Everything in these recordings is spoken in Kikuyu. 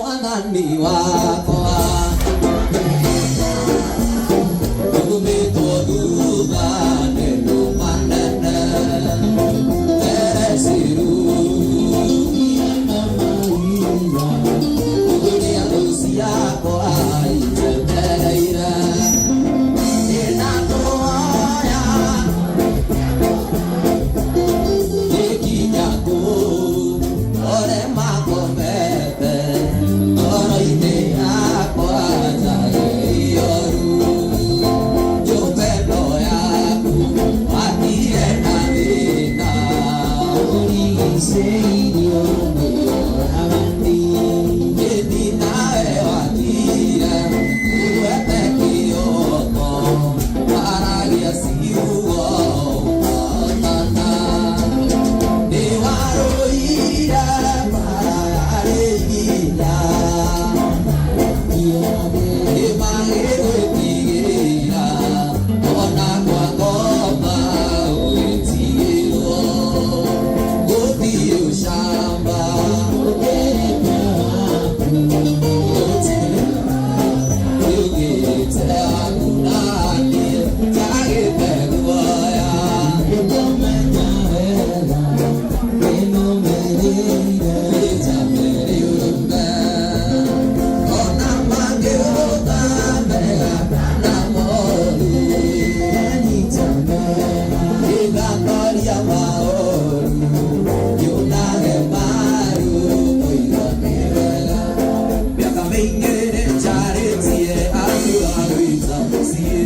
Mwathani wakwa Ndumĩtwo thutha nĩ manene Teresiru Ũrĩa thũ ciakwa injetereire Nĩndakũhoya gĩkinya kũu ore makomete ngoro-inĩ yakwa njagĩrĩoru nyũmba ĩno yaku wakire na thĩna Ũrigicĩirio nĩ abandi ĩni nawe wakire ũgwete kĩoko waragia ciugo ũkahotana nĩ warũire mbara yarĩ ihinda nĩmagĩgwĩtigĩra ona kwa ngoma ũgĩtigĩrwo gũthiĩ ũcamba Ũkĩrĩte waku ũgĩte waku naniĩ njagĩte guoya. Ngũmenya wega wĩnũmĩrĩire Nĩnjambĩrĩirie ona mangĩũka mega kana moru Nyita mega Ĩgatoria maũru yunage maru ũiga nĩ wega. Mĩaka mĩingĩ nĩnjarĩtie andũ a gwitũ mũciĩ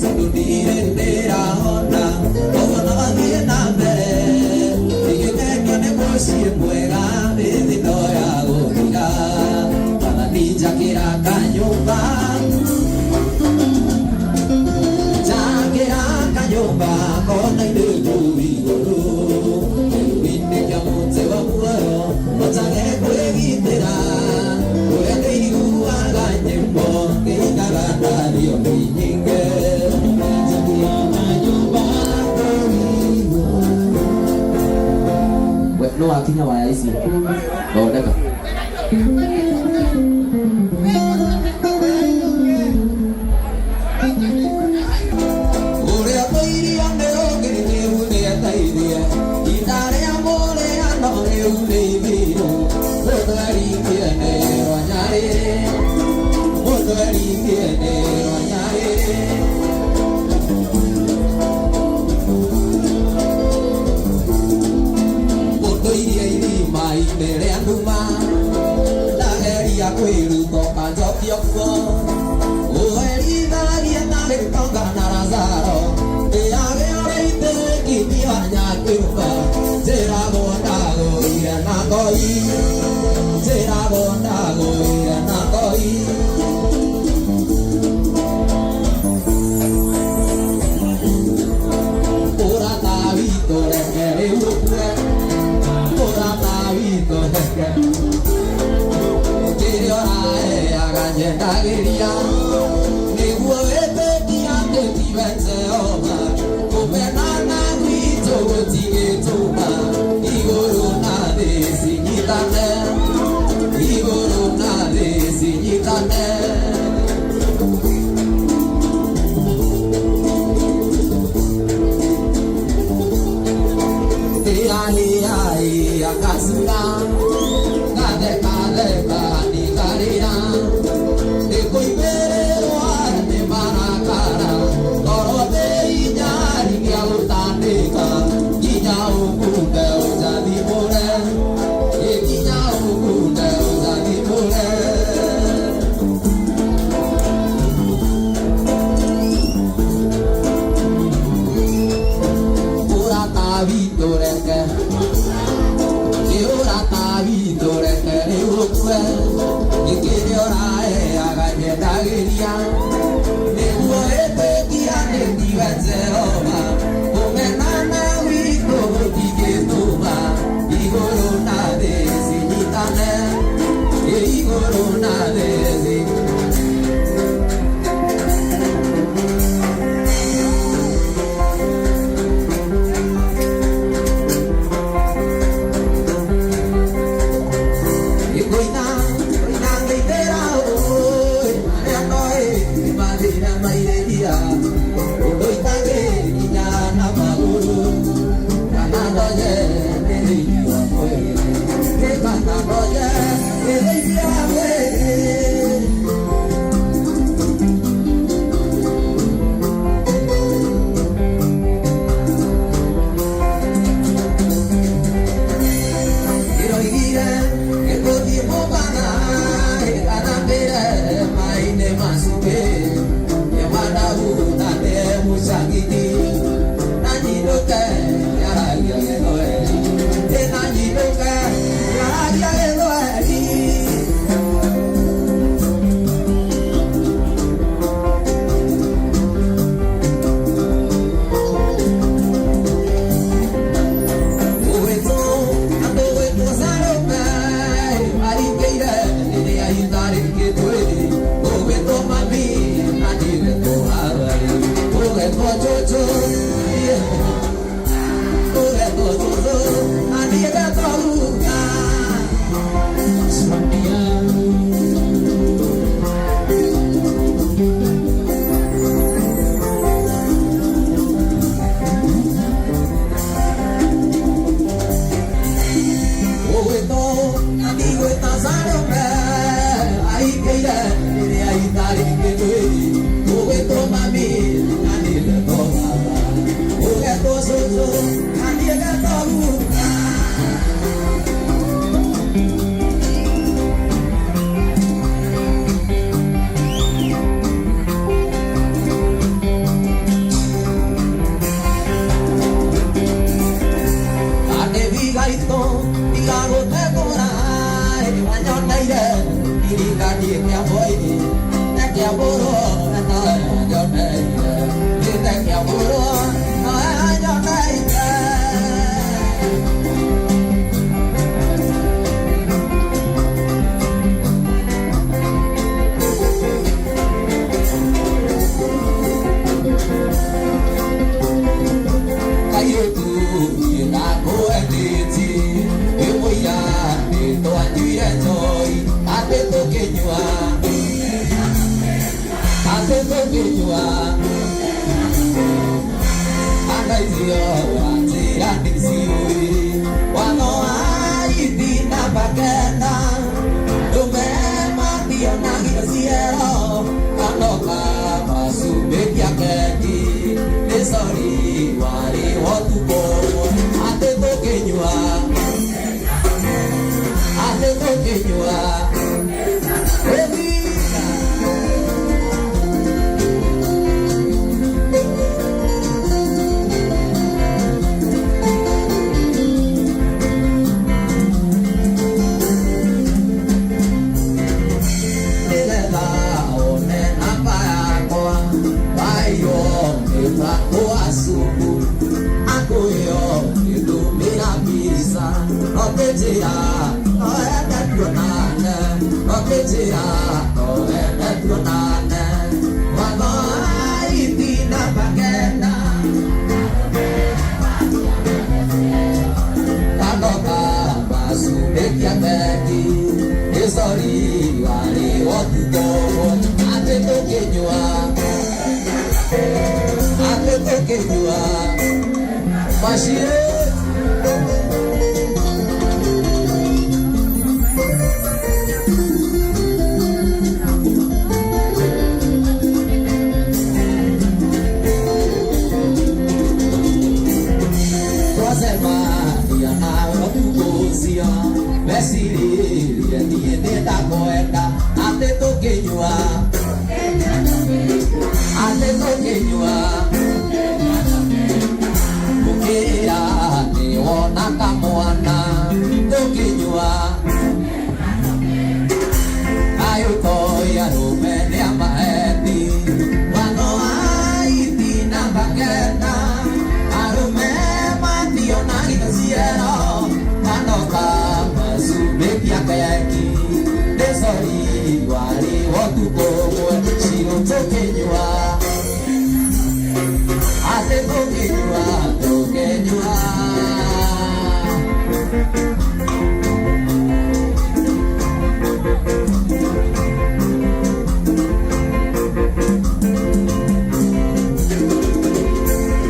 tondũ ndirĩ ndĩrahona ũguo no thiĩ na mbere igĩkenio nĩ mũciĩ mwega mĩthĩ no ya gũthira. Mwathani njakĩra kanyũmba njakĩra kanyũmba kona-inĩ kũu igũrũ kĩrumi-inĩ kĩa mũtĩ wa muoyo hotage kwĩgitĩra kũrĩa ndĩiguaga nyĩmbo ngĩinaga na thiomi nyingĩ. Njakĩra kanyũmba kũu igũrũ. We, no wakinya waya icio thondeka. Ũrĩa mũiria nĩ ũngĩrĩu nĩeteithie ihinda rĩa mũrĩa no rĩu nĩ ithiru mũndũ erikie nĩ rwanyarĩrĩ mũndũ erikie nĩ rwanyarĩrĩ. Mũndũ iria irima-inĩ rĩa nduma ndageria kwĩruta ũkanjokio kuo ũherithagia ta gĩtonga na Lazaro ndĩagĩorĩte nginya nyakwĩruka njĩragwo ndagũire na ngoi njĩragwo ndagũire na ngoi. Ũrata witũ reke rĩu ũkue ũrata witũ reke kĩrĩa ũraheaga nyendagĩria nĩguo wĩtĩkia atĩ tiwe Jehova kũmenana gwitũ gũtigĩtũma igũrũ na thĩ cinyitane igũrũ na thĩ cinyitane. Hĩa kacura gathekatheka nĩngarĩra nĩkũimĩrĩrwo nĩ marakara ngoro thĩ inyari gĩa gũtandĩka nginya ũkunde ũnjathimũre ĩ nginya ũkunde ũnjathimũre. Ũrata witũ reke nĩ ũrata witũ reke rĩu ũkue nĩ kĩrĩa ũraheaga nyendagĩria nĩguo ĩtĩkia nĩ tiwe Jehova kũmenana gwitũ gũtingĩtũma igũrũ na thĩ cinyitane ĩ igũrũ na thĩ cinyitane. Ĩkũina Ndĩkĩire rĩrĩa itarĩ kĩndũ ũgwĩtwo mami na niĩ ngetwo baba ũgetwo cũcũ na niĩ ngetwo guka. Anevigaito tigagotegora wanyoneire iriganie kĩa boini na kĩa bũrũ no wanyoneire nĩte kĩa bũrũ no wanyoneire. Kairĩtu niĩ ndakwendetie wĩ mũira nĩtwanyuire njohi atĩ tũkĩnyua atĩ tũkĩnyua andaithio wanjĩra ndiciũĩ watho wa ithi namba kenda ndũme mationagio ciero kanoka macumbĩkia keki nĩ sori warĩ wotukũ atĩ tũkĩnyua atĩ tũkĩnyua ĩthina. Nĩgetha one namba yakwa waiywo mĩbango wa cubu akũĩyo ngĩtũmĩra mbica okĩnjĩra no ende tuonane okĩnjĩra no ende tuonane watho wa ithi namba kenda kanoka macumbĩkia keki nĩ sori warĩ wotukũ atĩ tũkĩnyua atĩ tũkĩnyua maciĩ. Twacemania nawe ũtukũ ũcio meciririe niĩ nĩndakwenda atĩ tũkĩnyua atĩ tũkĩnyua ũkĩra nĩwona kamwana tũkĩnyua ayũtoi arũme nĩamaendi watho wa ithi namba kenda arũme mationagio ciero manoka macumbĩkia keki nĩ sori warĩ wotukũ ũmwe cirũ tũkĩnyua atĩ tũkĩnyua tũkĩnyua.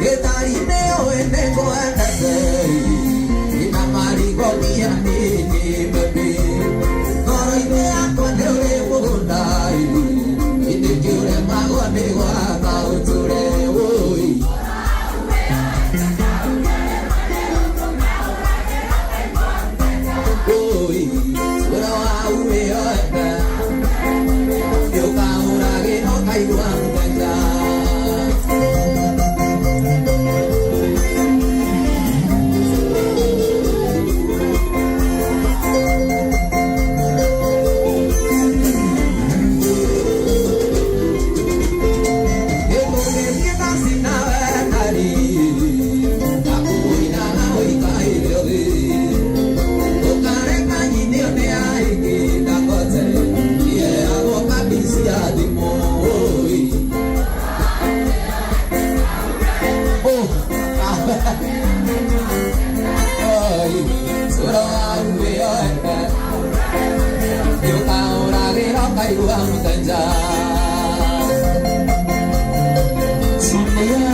Gĩtari nĩũĩ nĩngwendete ina marigo mia nini baby ngoro-inĩ yakwa nĩũrĩ mũgũnda ĩndĩ kĩũremagwo nĩ gwaka ũtũre wũi. Wũi ũrĩa waumĩoete nĩũkahũragĩra ũkaigua mũthenya. Gĩkũgĩthiĩ taci nawe nari ndakuinaga ũikaire thĩ ũkareka nyinio nĩ aingĩ ndakote ieagwo kabici ya thimũ ũi. Oh, oi, sura waumĩoete nĩũkahũragĩra ũkaigua mũthenya. Sonia.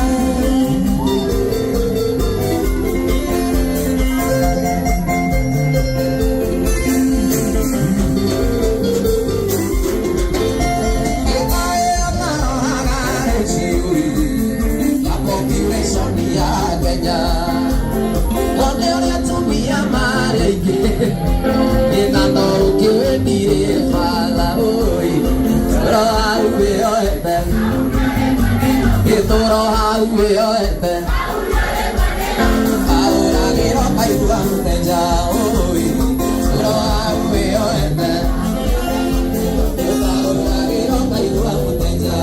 Wĩyoete ahũragĩrwo kaigua mũteja ũi cũrũ waku wĩyoete ahũragĩrwo kaigua mũteja.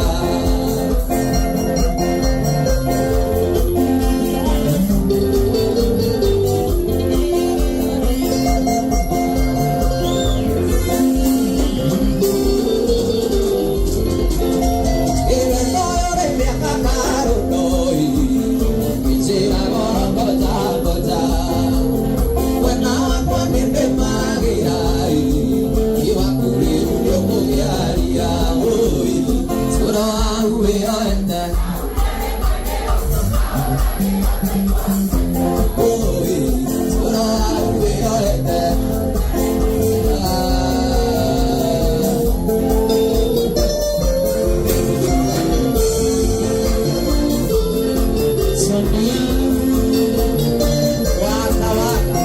Sonia. Waka waka.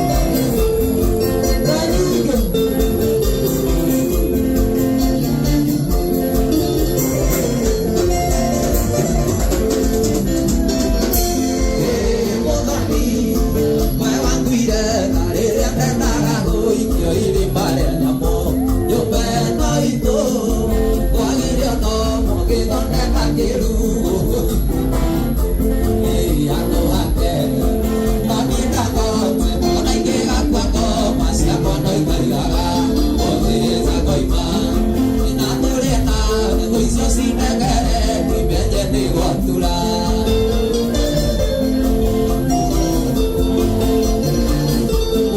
Kanyundo. Gwatura.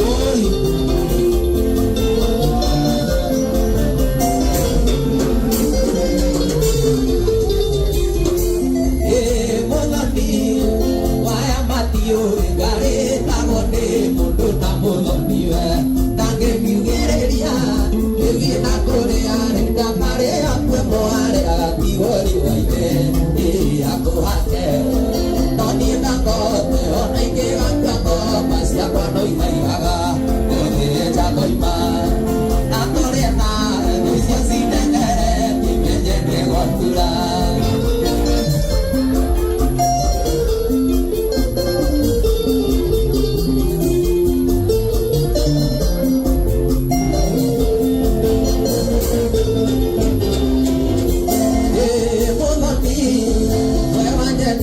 Oi. Gwatura.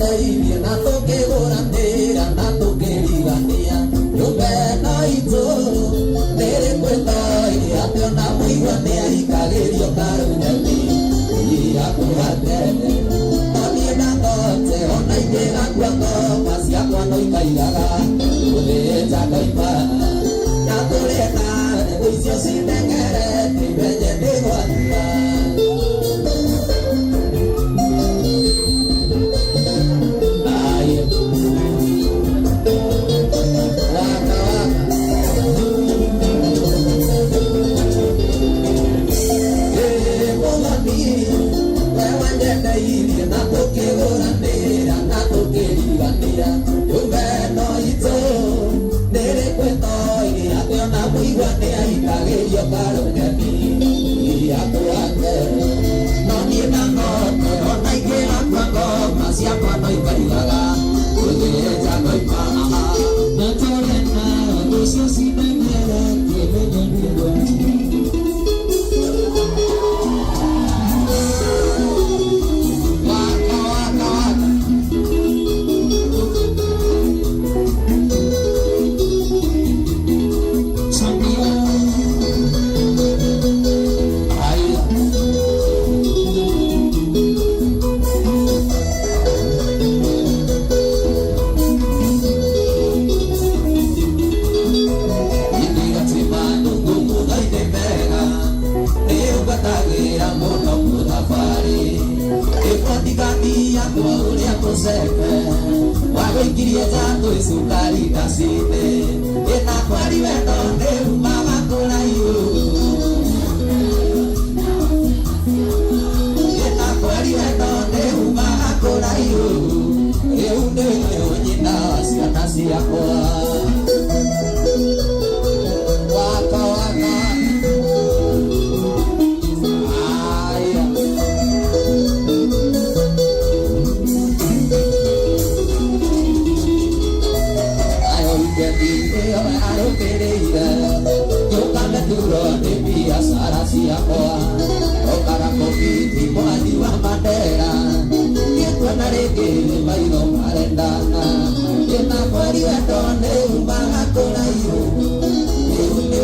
Thank you. Aye. Waka waka. Eh, mũthoni, we wanjendeirie na tũkĩgũranĩra na tũkĩriganĩra. Nyũmba ĩno itũ nĩrĩkwĩtoire atĩ ona mũigua nĩaikagĩrio karũnyeni akũhake. No niĩ ndagote ona ingĩgakua ngoma ciakwa no ikaigaga gũthĩnja ngoima. Natorena ucio cimenyere kĩmenyo nĩgwa. Waka waka waka. Sonia. Aya. Wagũikirie nja twĩ cukari ndacine ĩnakwari wendo nĩ umaga kũraihu ĩnakwari wendo nĩ umaga kũraihu rĩu nĩwe nyina wa ciana ciakwa. Waka waka. Aya. Okaga kũbiti mwathi wa Mandera Gĩkuona rĩngĩ maitho marendana Ĩna kweri wendo nĩ umaga kũraihu Rĩu nĩ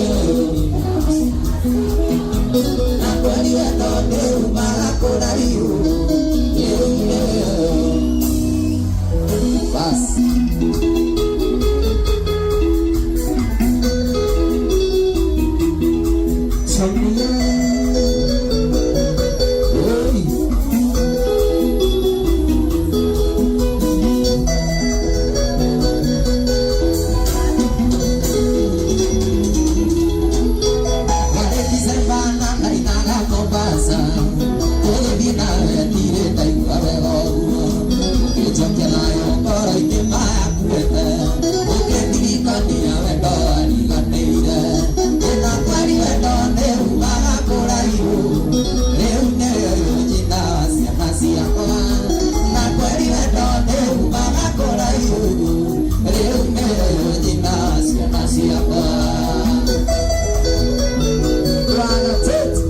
na kweri wendo nĩ umaga kũraihu Rĩu nĩ Bas. Sonia. Oi. Harĩ December na ndainaga Mombasa Tũgĩthiĩ nawe ndirĩ ndaigua wega ũguo Ũkĩnjokia nayo ngoro-inĩ makuĩte Ũkĩndirikania wendo wariganĩire Ndĩna kweri wendo nĩ umaga kũraihu Rĩu nĩwe nyina wa ciana ciakwa Na kweri wendo nĩ umaga kũraihu Rĩu nĩwe nyina wa ciana ciakwa. Bwana Tete.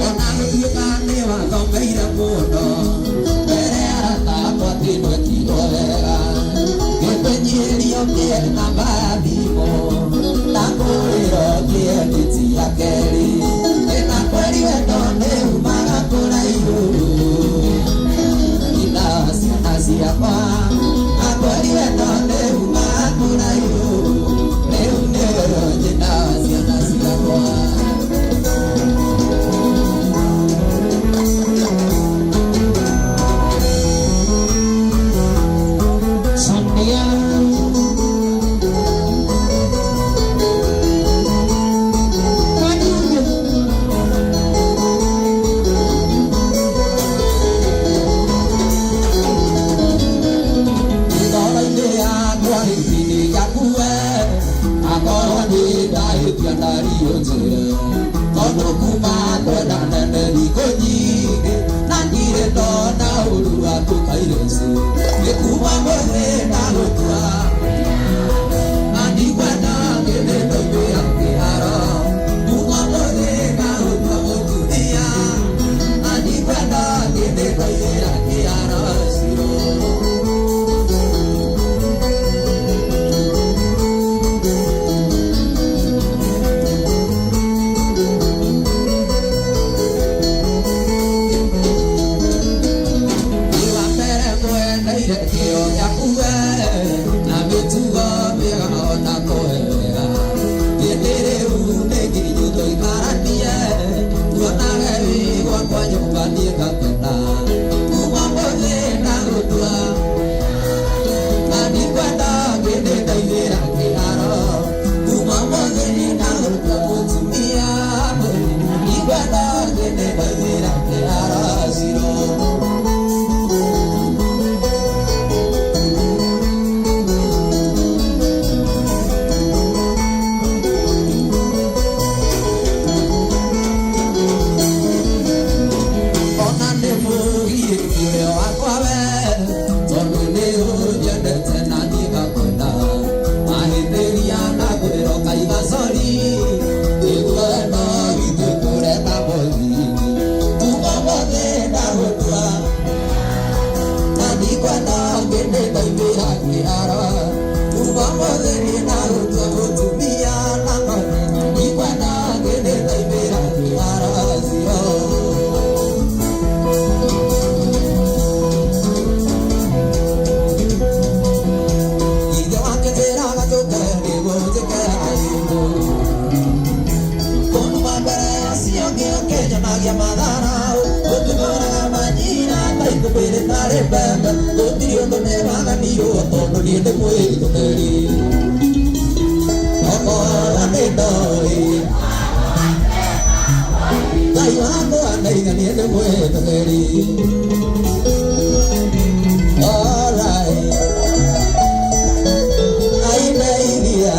Ona gũtuĩka nĩ wathomeire mũno mbere ya arata akwa atĩ ndwekirwo wega ngĩkũnyihirio kĩe namba ya thimũ na ngũrĩrwo kĩe nĩti ya kerĩ ndĩna kweri wendo nĩ umaga kũraihu nyina wa ciana ciakwa akweri wendo nĩ umaga kũraihu rĩu nĩwe nyina wa ciana ciakwa. Sonia. Madudu. Ngoro-inĩ yakwa gĩtĩ-inĩ gĩaku we akorwo nĩ ndahĩtia ndario njĩre tondũ kuma twenda nene thikũ nyingĩ na ndirĩ ndona ũru waku kairĩci nĩ kuma mũthĩ ndagũtua na ndikwenda ngĩndĩ ndoimĩra kĩharo kuma mũthĩ ndagũtua mũtumia na ndikwenda ngĩndĩ ndoimĩra kĩharo ciro. Wa mbere mwendeire kĩo gĩaku we na mĩtugo mĩega ona kũhera hĩndĩ rĩu nĩ nginyu tũikaranie tuonage wĩ gwakwa nyũmba niĩ ngakena kuma mũthĩ ndagũtua na ndikwenda ngĩndĩ ndaigĩra kĩharo kuma mũthĩ ndagũtua mũtumia ndikwenda ngĩndĩ ndaigĩra kĩharo ciro. Ona nĩ mũgiĩki ũrĩa wakwa we tondũ nĩ ũnyendete na niĩ ngakwenda mahĩtĩria na kwĩra ũkaiga sori nĩguo wendo witũ tũreka mũthingi kuma mũthĩ ndagũtua na ndikwenda ngĩndĩ ndaimĩra kĩharo kuma mũthĩ ndagũtua mũtumia na ng'ombe ndikwenda ngĩndĩ ndaimĩra kĩharo cio. Ithe wake njĩraga tũke nĩguo njĩke aibu Kũnuma mbere acio angĩ ũkĩnyonagia matharau ũkĩmoraga manyina ta ikũmbĩrĩ tarĩ mbembe gũtirĩ ũndũ nĩwaganirwo tondũ niĩ ndĩ mwĩtũkĩri okorwo nĩ ndoĩ Ngai wakwa ndaiga niĩ ndĩ mwĩtũkĩri. Alright. Aindeithia.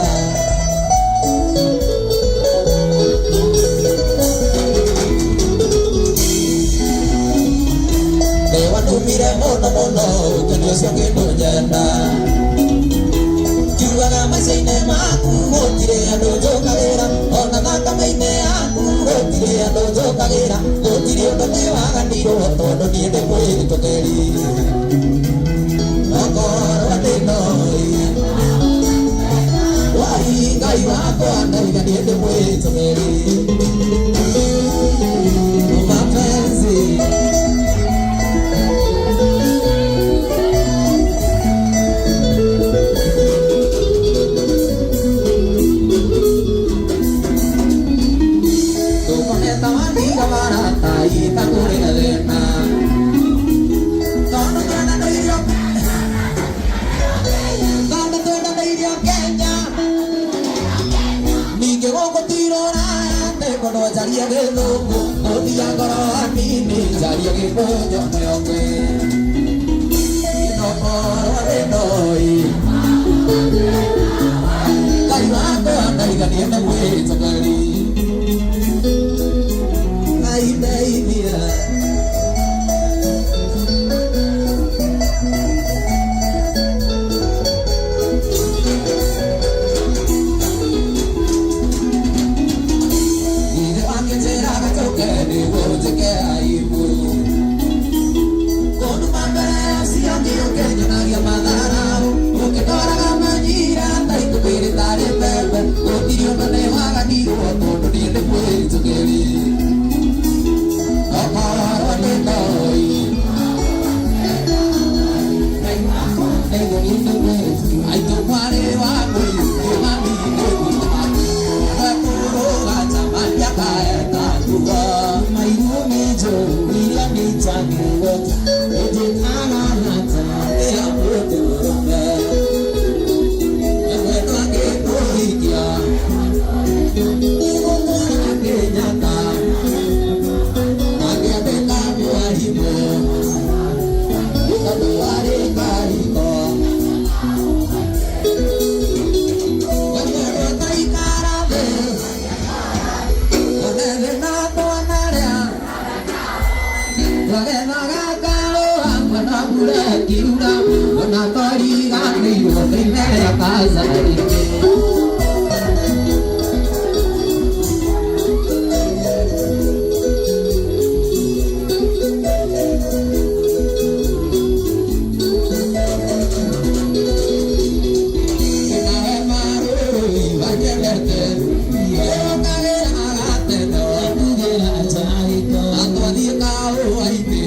Nĩwandumire mũno mũno. No ũkeni ũcio kĩndũ nyenda Kiugaga maica-inĩ maku gũtirĩ andũ njũkagĩra ona thakame-inĩ yaku gũtirĩ andũ njũkagĩra gũtirĩ ũndũ nĩwaganirwo tondũ niĩ ndĩ mwĩtũkĩri okorwo ndĩ noi wai Ngai wakwa ndaiga niĩ ndĩ mwĩtũkĩri mapenzi. Tukometa wandiga barata itakũrĩ na thĩna tondũ twendanĩirio tondũ twendanĩirio Kenya ningĩ gũkũ ti rũraya atĩ kũndũ njarie gĩthũngũ gũthia ngoro hanini njarie gĩkũnjo nĩongĩ inokorwo ndĩ Ngai wakwa ndaiga niĩ nĩ mwĩtũkĩri Ngai ndeithia. Ithe wakĩnjĩraga njũke nĩguo njĩke aibu kũnduma mbere ũcio ũngĩ ũkĩnyonagia matharau ũkĩndoraga manyira ta ikũmbĩrĩ tarĩ mbembe gũtirĩ ũndũ nĩwaganirwo tondũ niĩ ndĩ mwĩtũkĩri okorwo ndĩ noi aitũ mwarĩ wa mũirũ mami nĩkũrũga njama kaeta nguo ya mũndũ mũrũme mwendwa angĩkũhikia nĩgũkũra Kenyatta angĩandĩka mwarimũ tondũ warĩ kariko mwendwa taikara thĩ one thĩna twanarĩa twagethaga kahũa mwena mbura ĩkiura ona twariganĩirwo nĩ imerera kacarĩte. Nawe marũrũ wanyendete ũkagĩraga tene atwathiĩ kahũa-inĩ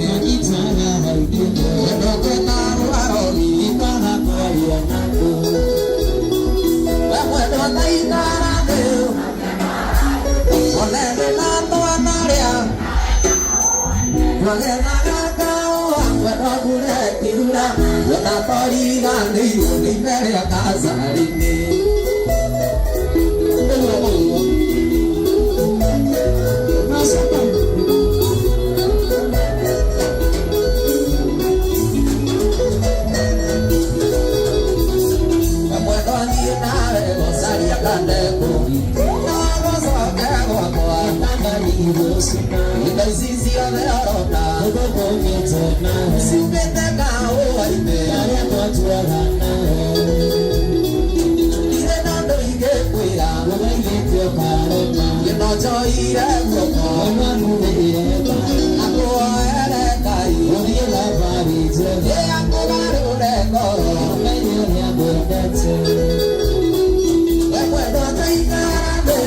wendo kwĩtarwo arogi we mwendwa taikara thĩ one thĩna twanarĩa twagethaga kahũa mwendwa mbura ĩkiura ona twariganĩirwo nĩ imerera kacarĩ-inĩ ũguo ũguo. Mwendwa thiĩ nawe gũcaria kandekũ no gũcoke gwakwa indo ici ciothe ũrona ciumĩte kahũa-inĩ ndirĩ na ũndũ ingĩkwĩra gĩno njoire guoko akũhoere Ngai ĩ akũgarũre ngoro we mwendwa taikara thĩ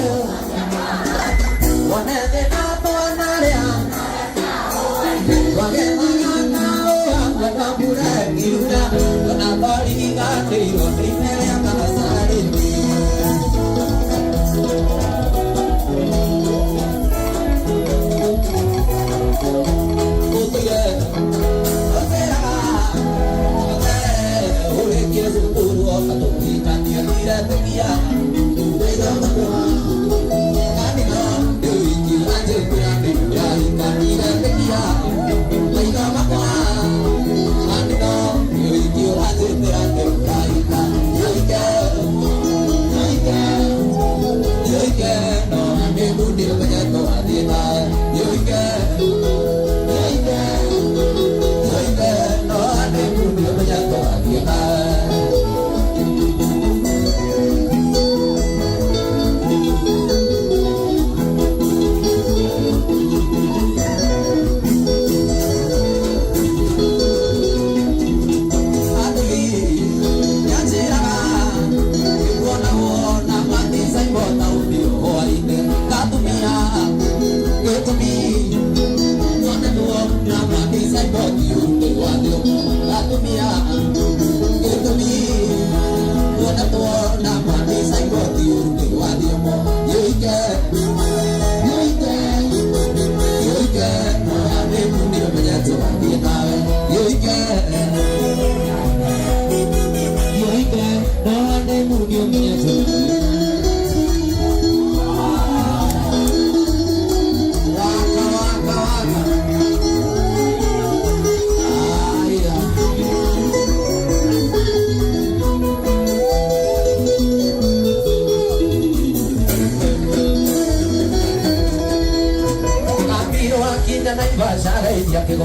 one thĩna twanarĩa twagethaga kahũa mwendwa mbura ĩkiura ona twariganĩirwo nĩ imerera kacarĩ-inĩ. Ũtũire ũtĩraga ũrĩkie cukuru oka tũhikanie ndiretĩkia kanitha ndĩ wiki wanjĩtĩra ndĩ ndĩrahika ndiretĩkia maitho makwa kanitha ndĩ wiki ũranjĩtĩra ndĩ ndĩrahika yoike yoike yoike no nĩ ngundi ũmenyetwo wathiĩ nawe yoike yoike yoike no nĩ ngundi.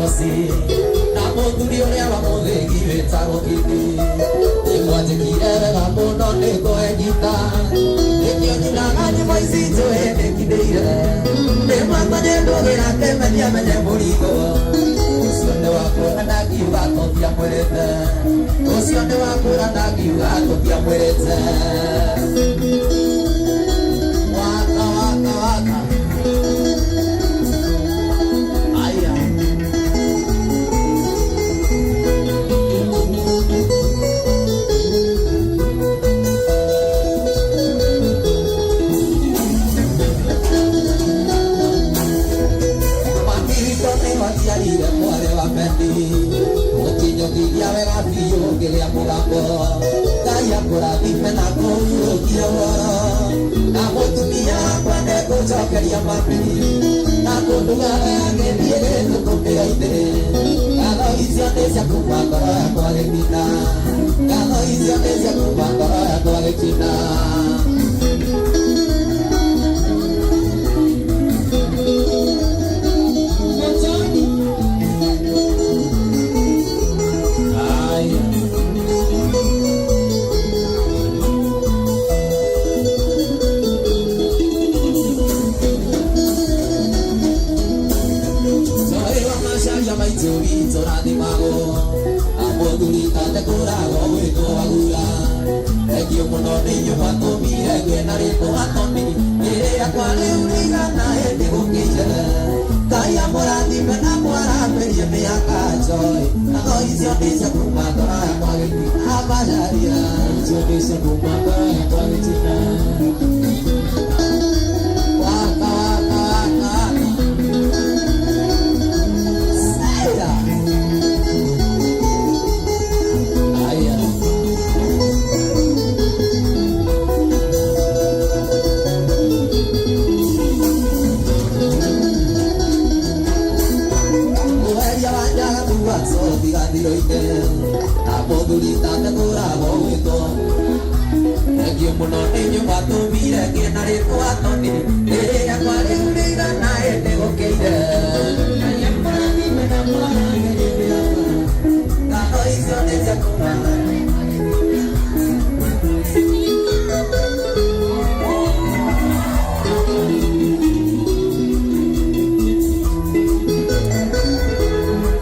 Bosi na mũthuri ũrĩa wa mũthĩgi wĩtagwo Kiti nĩmwanjĩkire wega mũno nĩngũenyita nĩkĩo nyinaga nyĩmbo ici njũĩ nĩkindĩire nĩmatanye ndũgĩra kĩmenya menye mũrigo ũcio nĩ wakũra ndangiuga tũtiamwĩrĩte ũcio nĩ wakũra ndangiuga tũtiamwĩrĩte waka waka waka aya. Mami witũ nĩ waciarire mwarĩ wa Bendi ũkinyũkiria wega biũ ngĩgĩa mũgambo Ngai akũrathime na kũhurũkia ũhoro na mũtumia wakwa nĩngũcokeria mami na kũnduga wega ngĩthiĩ gĩthũkũmĩra ithĩ ngatho icio nĩ cia kuma ngoro yakwa gĩtina ngatho icio nĩ cia kuma ngoro yakwa gĩtina. Aya. Soy wa macaria maitũ witũ rathimagwo na mũthuri tate kũragwo gwĩtwo wagura thengio mũno nĩ inyuĩ mwatũmire ngĩe na rĩtwa Toni rĩrĩa kwa rĩu rĩigana hĩndĩ gũkĩire Ngai amũrathime na mwaramĩrie mĩaka Joy ngatho icio nĩ cia kuma ngoro yakwa gĩtina macaria Icio nĩ cia kuma ngoro yakwa gĩtina. Waka waka waka waka. Saira. Aya. Mũheria wa njagabu wa cotigathiro-inĩ na mũthuri tate kũragwo gwĩtwo thengio mũno nĩ inyuĩ mwatũmire ngĩe na rĩtwa Toni rĩrĩa kwa rĩu rĩigana hĩndĩ gũkĩire Ngai amũrathime na mwaramĩrie mĩaka. Ngatho icio nĩ cia kuma.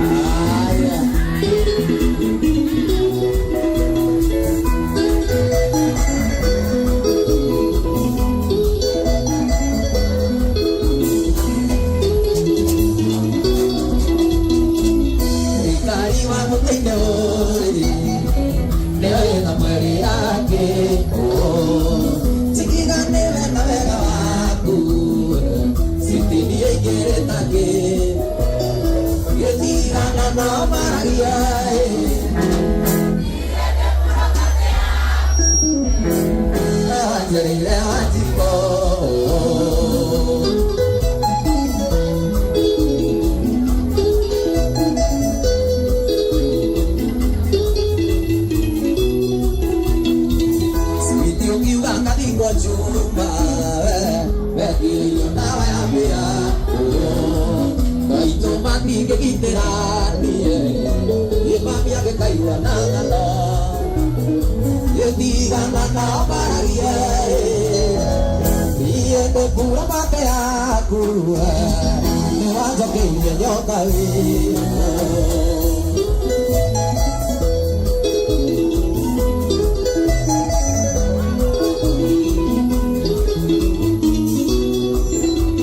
Aya. Thirikari wa mũtĩinĩ ũrĩ nĩyo ĩna mweri yake tigigane na wega waku citini ĩingĩrĩte kĩ gĩtigana nao maragia wanjĩrĩire wanjiko. Switi ukiuga ngathingo chuma wekire ndawa ya mbĩa maitũ matingĩgitĩra niĩ mami angĩkaigua na ng'ano gĩtigana nao maragie niĩ ngũkura mate yaku nĩwanjokeirie nyoka wĩ.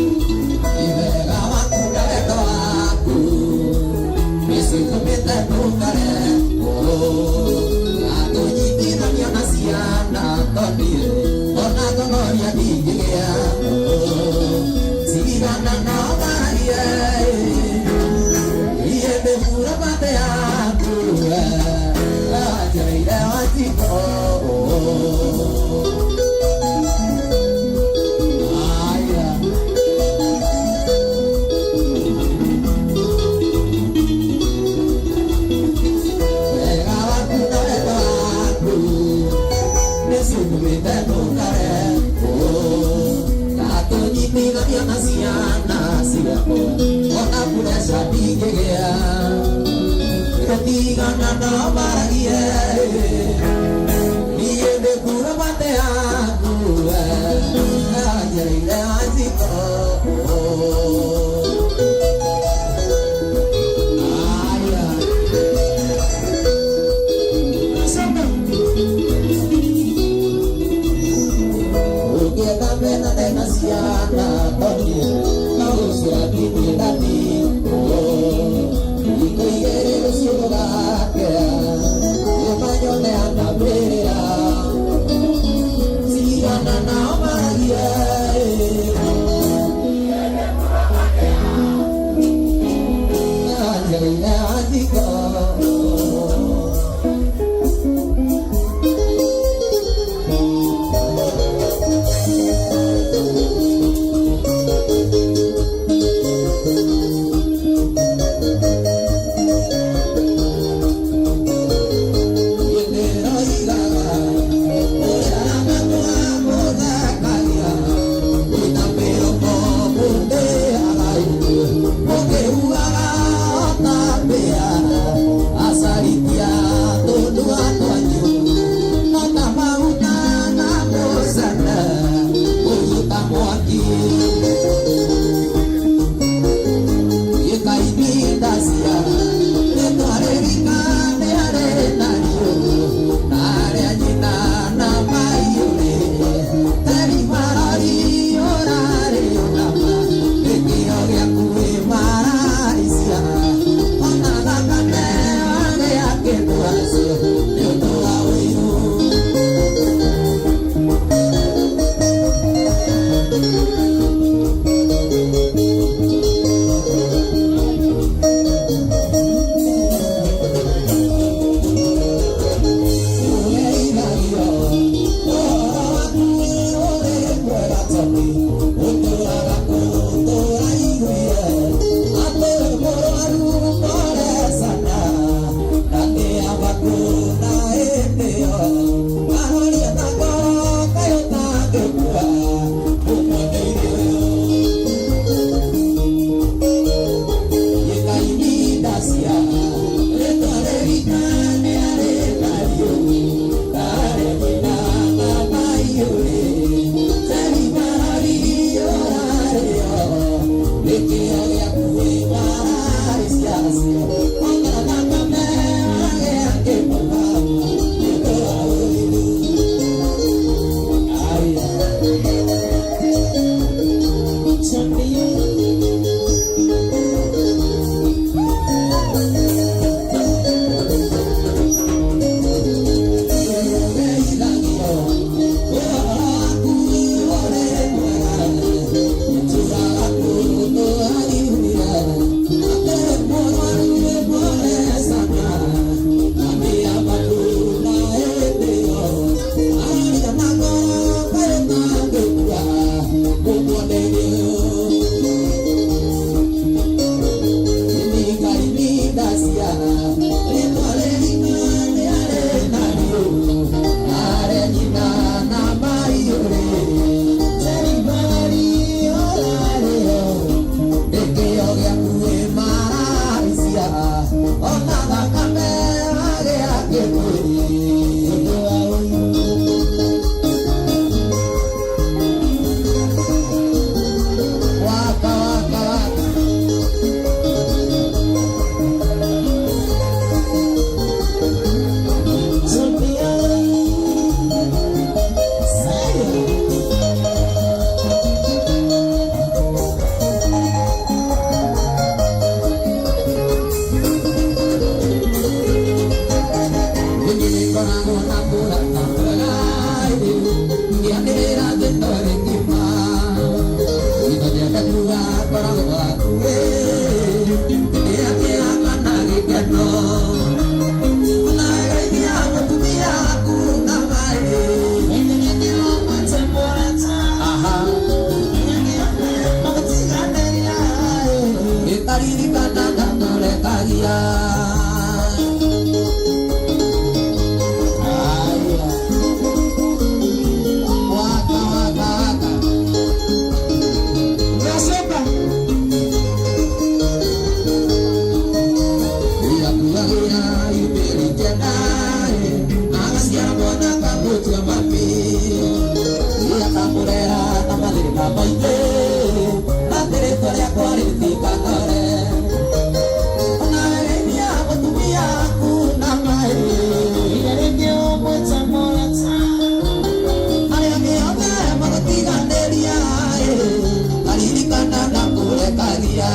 Wega waku na wendo waku nĩcitũmĩte tũkare atũnyitithania na ciana tondĩ ona ngonoria ndingĩgĩa tigana nao maragie iĩ ndĩhura mate yaku wanjĩrĩire wanjiko. Aya. Wega waku na wendo waku nĩcitũmĩte tũkare atũnyitithania na ciana ciakwa ona pureca ndingĩgĩa. ingĩgĩa gũtigana nao maragie niĩ ndĩkura mate yaku anjereire anjiko. Aya. Ũngĩenda menane na ciana tonie no ũciratithie ndati thikũ igĩrĩ rũciũ gũgakĩa nĩmanyone anambĩrĩra cigana nao maragie anjereire anjiko. Agaciara mwana akamũtua mami, akamũrera na mathĩna maingĩ, atĩ rĩtwa rĩakwa rĩtikanore. Onawe geithia mũtumia waku na maĩ, Iga rĩngĩ ũmwĩte mũrata. Arĩa angĩ othe magũtiganĩria, aririkana na kũrekagia.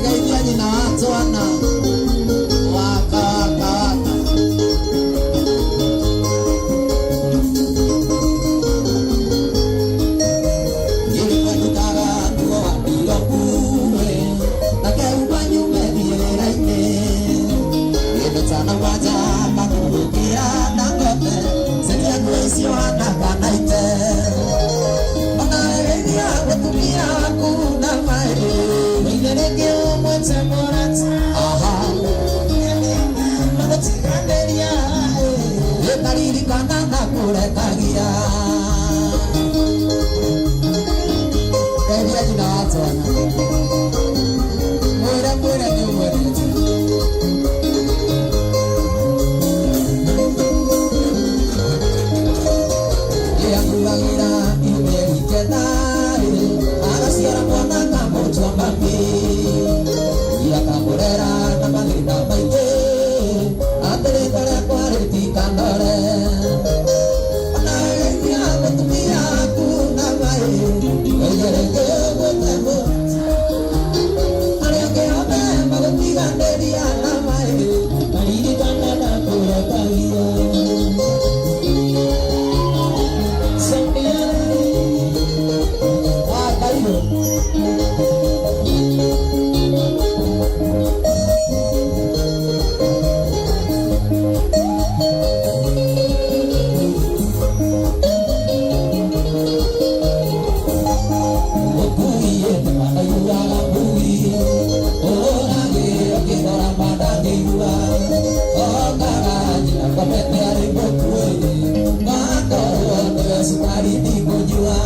Geithia nyina wa twana, waka waka waka. Nĩndutaga nguo wa ndirokuĩ, na ngehumba nyume thiĩ wĩra-inĩ. Kĩndũ ta mũgwanja makũhũthĩra na ng'ombe, cenjia nguo icio hana kana ite. Onawe geithia mũtumia waku na maĩ. Iga rĩngĩ ũmwĩte mũrata. Aha. Magũtiganĩria. Ĩkaririkana na kũrekagia. Geithia nyina wa twana, mwĩre mwĩre nĩ ũmwendete. Ĩakuagĩra imeri kenda, agaciara mwana akamũtua mami, akamũrera na mathĩna maingĩ, atĩ rĩtwa rĩakwa rĩtikanore. Onawe geithia mũtumia waku na maĩ, geithia rĩngĩ ũmwĩte mũrata. Arĩa angĩ othe magũtiganĩria na maĩ, Maririkana na kũrekagia. Sonia. Wakairũ. Mũkuiĩte manaiguaga mbui, ũragĩra ũkĩrora mandangĩigua, okaga njĩra ngomete arĩ mũkuĩ, wakorwo nĩwe cukari ndikũnyua.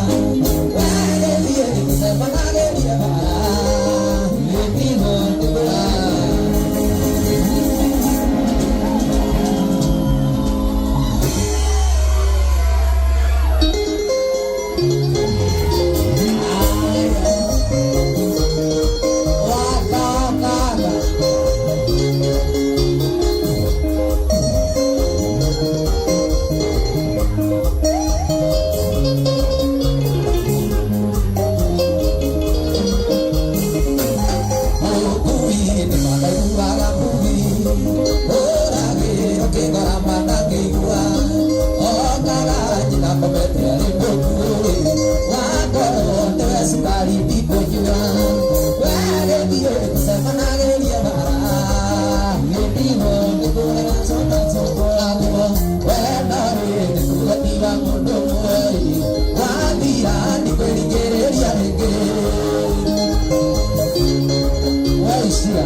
Wagĩthiĩ gũcemanagĩria bara, Nĩndiho ndĩkũrara. Waka waka waka. Nĩndiho ndĩkũrara twana tũkũragwo. Wathira ndikwĩringĩrĩria rĩngĩ. Waishia.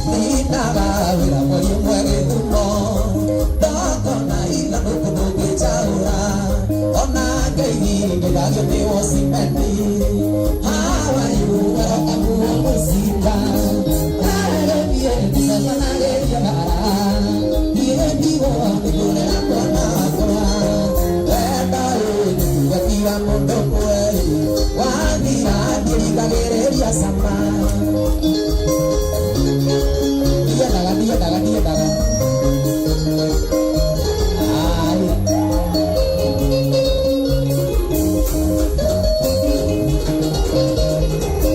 Ndindaga wĩra mweri ũmwe gĩthumo, ndokona ithandũkũ ndũngĩnjaũra, ona ngeithi ngĩthagio nĩ wocimeni. How are you? Weroka muo mũcinga. Agĩthiĩ gũcemanagĩria bara, niĩ ndigwo nĩkũrera mwana wakwa. Wendo ĩ nĩ kuga tiga mũndũ kweri, wathira ndiĩrigagĩrĩria cama. Ndiendaga, ndiendaga, ndiendaga. Aya.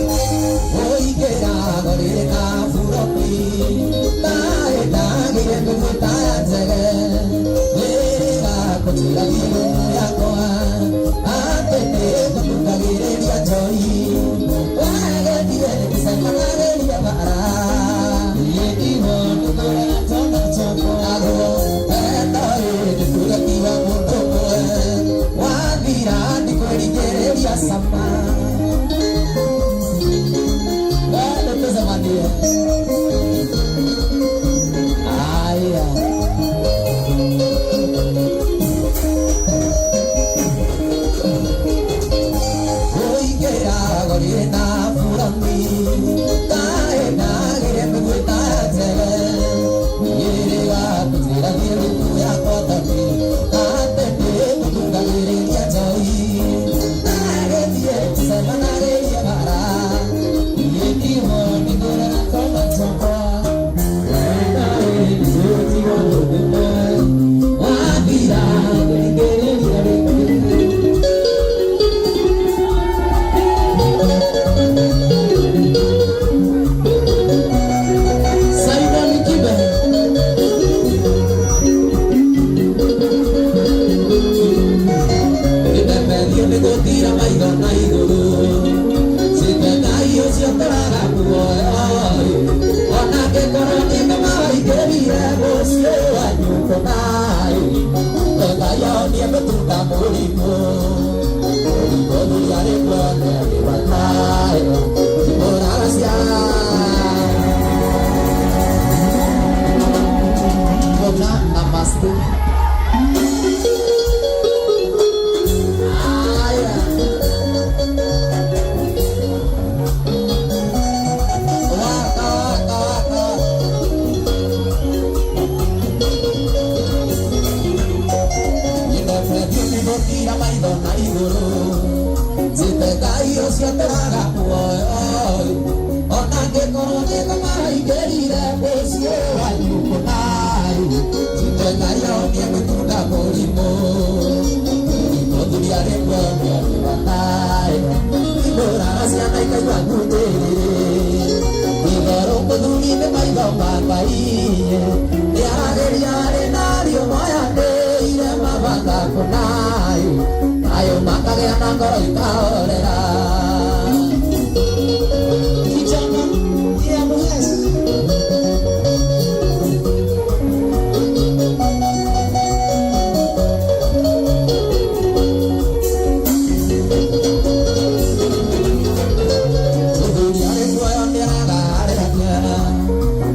Ũingĩra rĩrĩ na buroki, ndaĩ ndagĩire ngũgwĩta ya njege, wĩrĩga kũnjĩra thimũ yakwa, atĩ nĩngũtungagĩrĩria njohi. Wagĩthiĩ gũcemanagĩria bara, Nĩndiho ndĩkũrara twana tũkũragwo. Wendo ĩ nĩ kuga tiga mũndũ ũmwe, wathira ndikwĩringĩrĩria cama. Bado tũcemanie. Aya. gũtira maitho na igũrũ njĩte Ngai ũcio tũraga muoyo ona angĩkorwo nĩ ngoma waingĩrire mũciĩ wanyu kũnai njĩte Ngai ahonie gwĩtunda mũrimũ mũthuri arĩ muoyo nĩarĩ bataĩ imũraga ciana ikaigua nguthĩrĩrĩ itherũ mũthuri nĩ maitho ma Ngai nĩaragĩria arĩ na ariũ moyanĩire mabata kũnai nayo makagĩa na ngoro ikahorera. Kijana ya Muhesi. Mũthuri arĩ muoyo nĩaragarĩria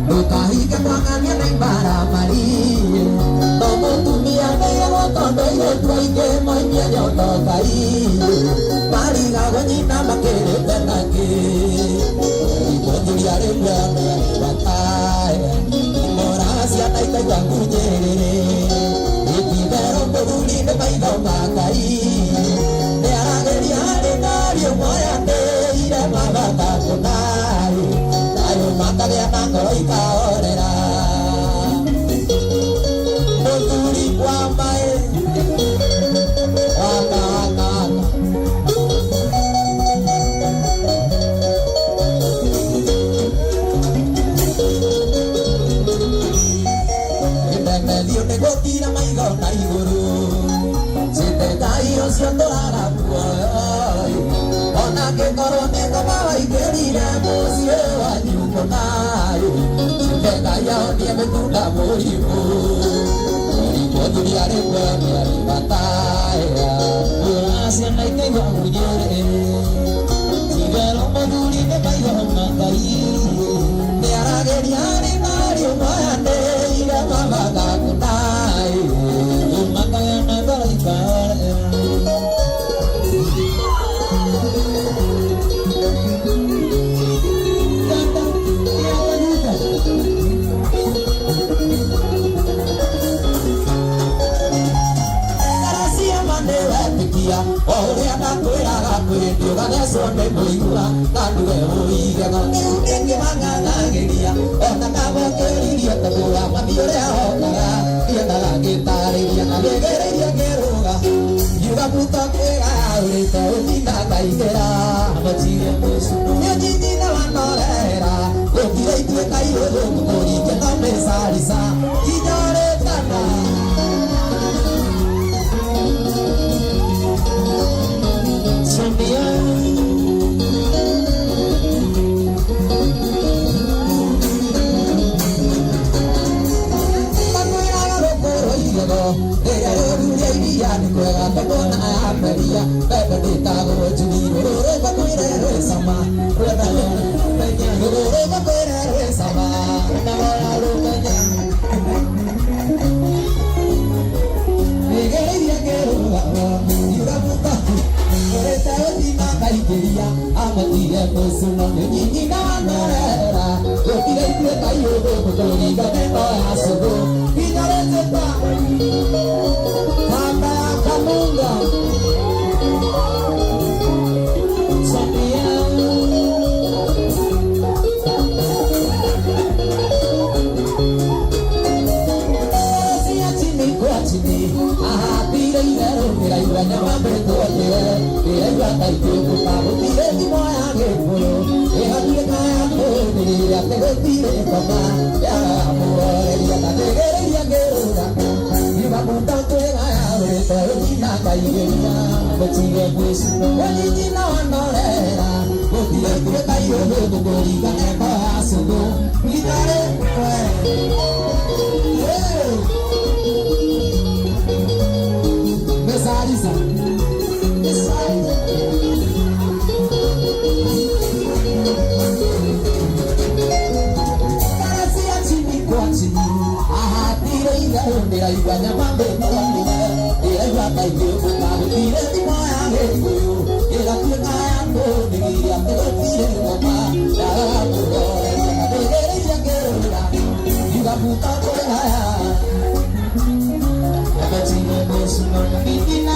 ndũkahinge mwang'ania na imaramari no mũtumia nĩirwo tondũ airĩtu aingĩ moimie nyondo Ngai marigagwo nyina makĩrĩte nangĩ mũthuri arĩ muoyo nĩarĩ bataĩ imũraga ciana ikaigua ngunjĩrĩrĩ ititherũ mũthuri nĩ maitho ma Ngai nĩaragĩria arĩ na ariũ moyanĩire mabata kũnai nayo makagĩa na ngoro ikahorera mũthuri wa maĩ waka waka waka. Ndemethio nĩ gũtira maitho na igũrũ njĩte Ngai ũcio tũraga muoyo ona angĩkorwo nĩ ngoma waingĩrire mũciĩ wanyu kũnai njĩte Ngai ahonie gwĩtunda mũrimũ mũthuri arĩ muoyo nĩarĩ bataĩ Ciana ikaigua ngunjĩrĩrĩ Itherũ mũthuri nĩ maitho ma Ngai nĩaragĩria arĩ na ariũ moyanĩire mabata kũnai makagĩa na ngoro ikahorera. Kanda ya Kaguta. Garacia ma nĩwetĩkia o ũrĩa ndakwĩraga kwĩ ndĩũgathecwo nĩ mũigua na nduge ũigego kĩu nĩkĩmang'ang'agĩria ona kamũkĩririe tondũ wa mami ũrĩa hokaga ndiendaga ngĩtarĩria na gĩgereirie ngĩrũga ngiuga muto kwĩgayaũrĩte ũtinda ngaingĩra Amatige mũcuno. nĩũnyinyina wanorera gũtirĩ ituĩka irũthũku kũringe no mĩcarica inyorĩtana. Sonia. Makwĩraga rũkũrũ igego rĩrĩa rĩũru rĩa iria nĩ kwega tondũ ona yameria mbembe ndĩtagwo njui rũrũ makwĩre rwĩ cama rũrũ makwĩre rwĩ cama. Nĩgereirie ngĩrũgama ngiuga mũta ũrĩte ũthima ngaingĩria amatige mũcuno nĩ nyinyi na wanorera gũtirĩ ituĩka irũthũku kũringa nĩno ya cũgũ nginya rĩtĩta Kanda ya Kamunga. Sonia. Cia chini kwa chini ahatire itherũ ndĩraigua nyama mbĩtwo njĩre ndĩraigua ta ingĩũkũka gũtirĩ thimo ya gĩkũyũ ĩhakuĩka ya kũnĩrĩra atĩ gũtirĩ ngoma yagamũhoreria na ndĩgereirie ngĩrũga ngiuga mũta kwĩgayaũrĩte ũnyina ngaigĩria Amatige mũcuno. ũnyinyi na wanorera gũtirĩ ituĩka irũthũku kũringa neko ya cũgũ nginya rĩ Mesarisa. Mesarisa. Karacia chini kwa chini ahatire itherũ ndĩraigua nyama mbĩtwo ndĩraigua ta ingĩũkũka gũtirĩ thimo ya gĩkũyũ ĩgatuĩka ya kũnĩgiria atĩ gũtirĩ ngoma yagamũhoreria na ndĩgereirie ngĩrũra ngiuga muta kwĩgaya Amatige mũcuno. Nini na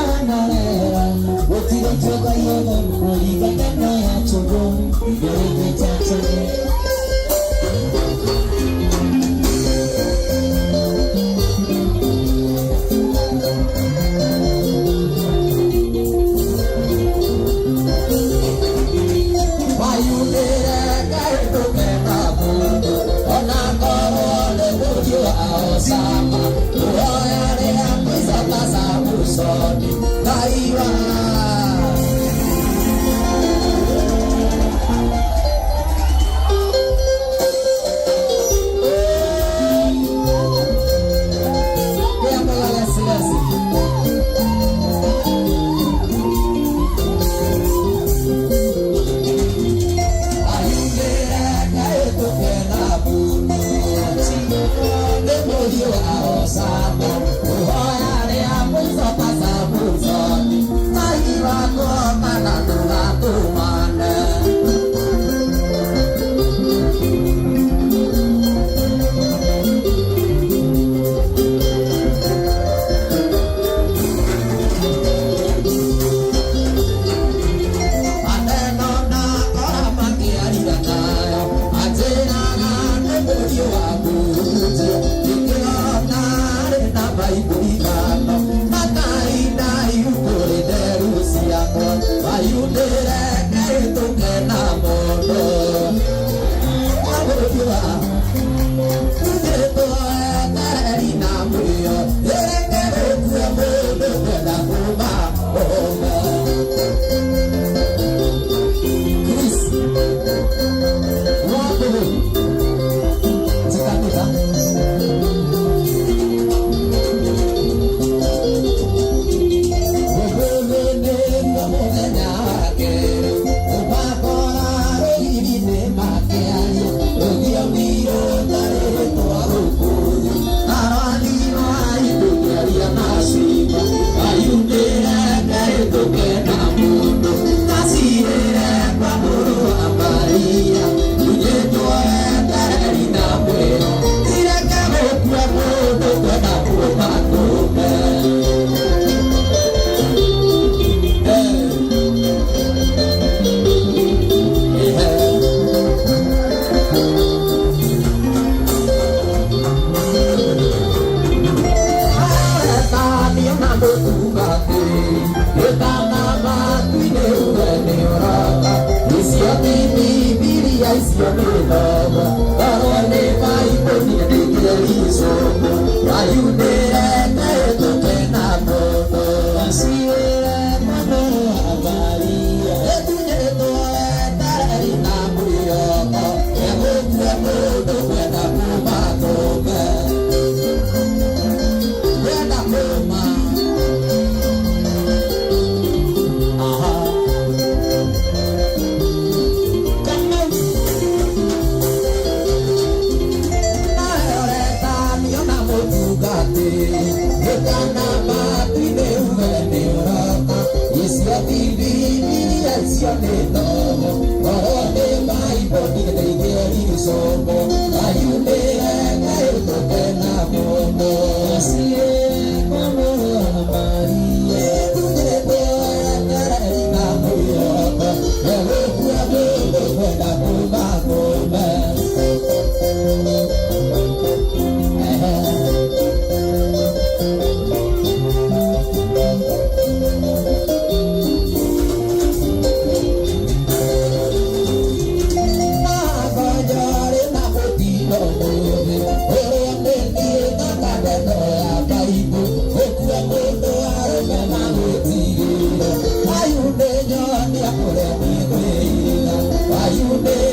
na mũtungatĩri ĩtana matu-inĩ uge nĩ ũroka icio ti Bibilia icio nĩ ndogo korwo nĩ Baibũ niĩ ndĩkĩricũkũ wayundĩrete ĩtũke na mũndũ Asiwele mwana wa Maria. Ĩtunyĩtwo etereri na mwĩhoko egũkua mũndũ kwenda kuma kũme kwenda kuma aha. Kama asiye mwana wa Maria. Ayunde